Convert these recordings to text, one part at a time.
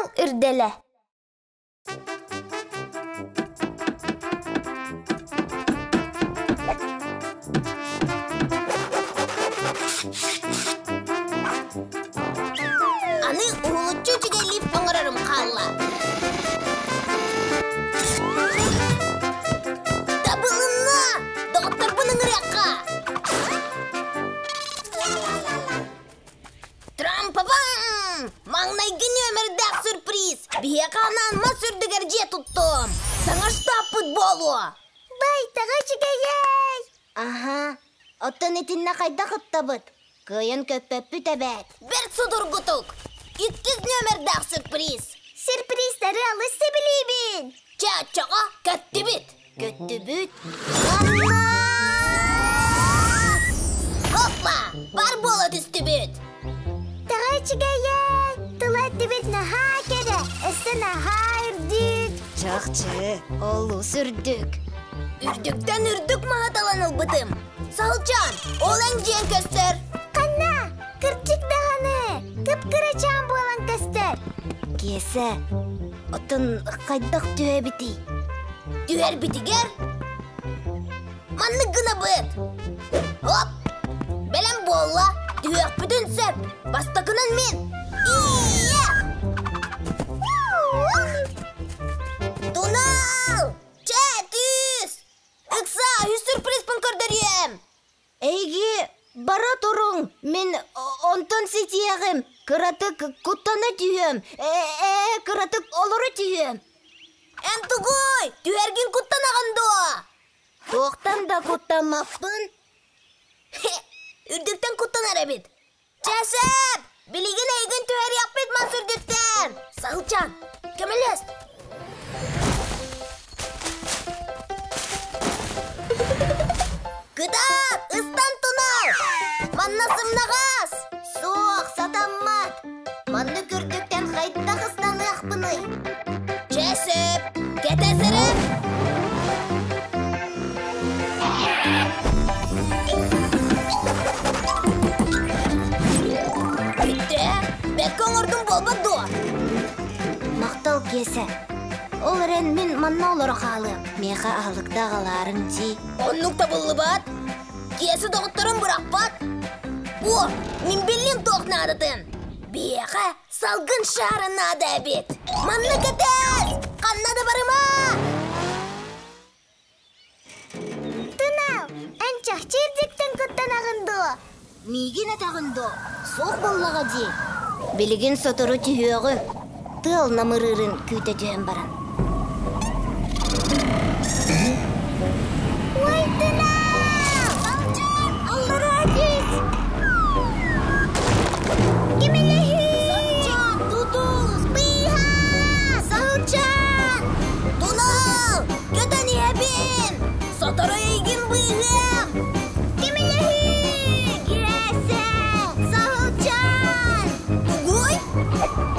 Тунал үрдэлэ Аны уһулуччу үчүгэй лифт оҥорорум хаалла. Табылынна! Доҕотторбун ыҥырыахха! Трампапам! Маҥнайгы нүөмэрдээх сюрприз! Биһиэхэ анаан мас үрдүгэр дьиэ туттум! Саҥа штабпыт буолуо! Байтаҕа үчүгэйэй! Аһа, оттон итиннэ хайдах ыттабыт? Кыайан көппөппүт эбээт. Бэрт судургутук! Иккис нүөмэрдээх сюрприз! Сюрпризтары алыс сөбүлүүбүн! Чэ, оччоҕо көттүбүт! Көттүбүт. Хоппа! Бар буола түстүбүт! Тоҕо үчүгэйэй! Тыла өттүбүт наһаа кэрэ, өссө наһаа үрдүк. Чахчы, олус үрдүк. Үрдүктэн үрдүк маһы талан ылбытым. Саһылчаан, ол эн дьиэҥ көстөр. Ханна? Кырдьык даҕаны, кып-кырачаан буолан көстөр. Киэсэ, оттон хайдах түһэбитий? Түһэрбитигэр маннык гынабыт. Оп! Бэлэм буолла. Түһүөхпүтүн сөп. Бастакынан мин. Ийэ! Тунал! Чэ, түс! Ыкса, үс сюрпризпын көрдөрүөм. Эйги бара туруҥ, мин онтон ситиэҕим, кыратык куттана түһүөм, ээ, кыратык олоро түһүөм. Эн тугуй? Түһэргин куттанаҕын дуо? Туохтан да куттаммаппын. Үрдүктэн куттанар эбит. Чэ, сөп! Билигин эйигин түһэриэхпит мас үрдүттэн! Саһылчаан, көмөлөс! Кытаат! Ыстан тунал! Манна сымнаҕас! Суох, сатаммат! Маннык үрдүктэн хайдах ыстаныахпыный? Чэ, сөп! Кэтэ сырыт! Бүттэ! Бэккэ оҥордум буолбат дуо? Махтал, Киэсэ. Ол эрэн мин манна олоро хаалыам. Миэхэ аһылыкта аҕалаарыҥ дии. Оннук табыллыбат. Киэсэ доҕотторун бырахпат. О, мин биллим туох наадатын. Биһиэхэ Салгын шаара наада эбит. Манна кэтэс! Ханна да барыма! Тынал, эн чахчы ирдиктэн куттанаҕын дуо? Миигин этэҕин дуо? Суох буоллаҕа дии. Билигин сотору түһүөҕүм. Тыал намырыырын күүтэ түһэн баран. Ой, Тынал! Аллараа түс! Кимилэһии! Тутус! Быыһаа! Саһылчаан! Тунал! Көтөн иһэбин! Сотору эйигин быыһыам! Кимилэһии! Киэсэ! Саһылчаан! Тугуй?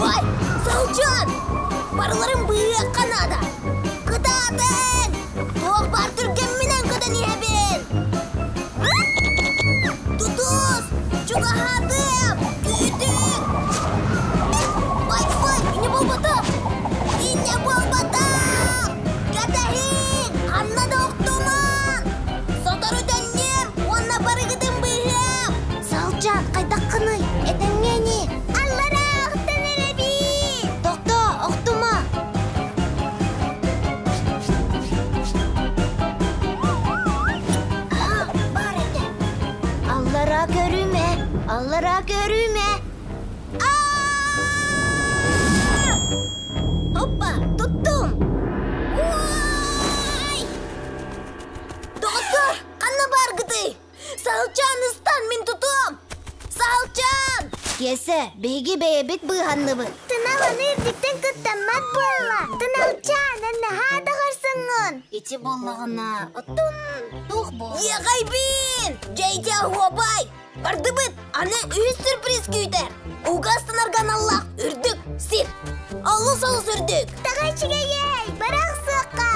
Ой, Саһылчаан! Барыларын быыһыахха наада! Кытаатыҥ! Туох баар түргэмминэн көтөн иһэбин! Тутус! Чугаһаатым! Күүтүҥ! Бай-бай! Инньэ буолбатах! Инньэ буолбатах! Кэтэһиҥ! Ханна да охтумаҥ! Сотору төннүөм уонна барыгытын быыһыам! Салчаан, хайдаххыный? Этэҥҥэ ини! Аллараа охтон эрэбин! Тохтоо, охтума! Бар этэ. Аллара көрүмэ, аллара көрүмэ. Оппа, туттум! Уай! Доҕоттор, ханна бааргытый? Саһылчаан ыстан, мин тутуом! Саһылчаан! Киэсэ, биһиги бэйэбит быыһанныбыт. Тынал аны үрдүктэн кыттаммат буолла. Тыналчаан, эн наһаа да хорсуҥҥун. Ити буоллаҕына, оттон туох буол? Иэҕэйбин! Дьэ ити оһуобай! Бардыбыт! Аны үһүс сюрприз күүтэр. Ууга ыстанарга аналлаах үрдүк сир. Олус-олус үрдүк. Тоҕо үчүгэйэй, бара охсуохха.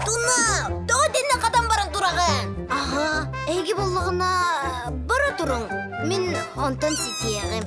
Тунал, тоҕо итиннэ хатан баран тураҕын? Аһа, эһиги буоллаҕына бара туруҥ. Мин онтон ситиэҕим.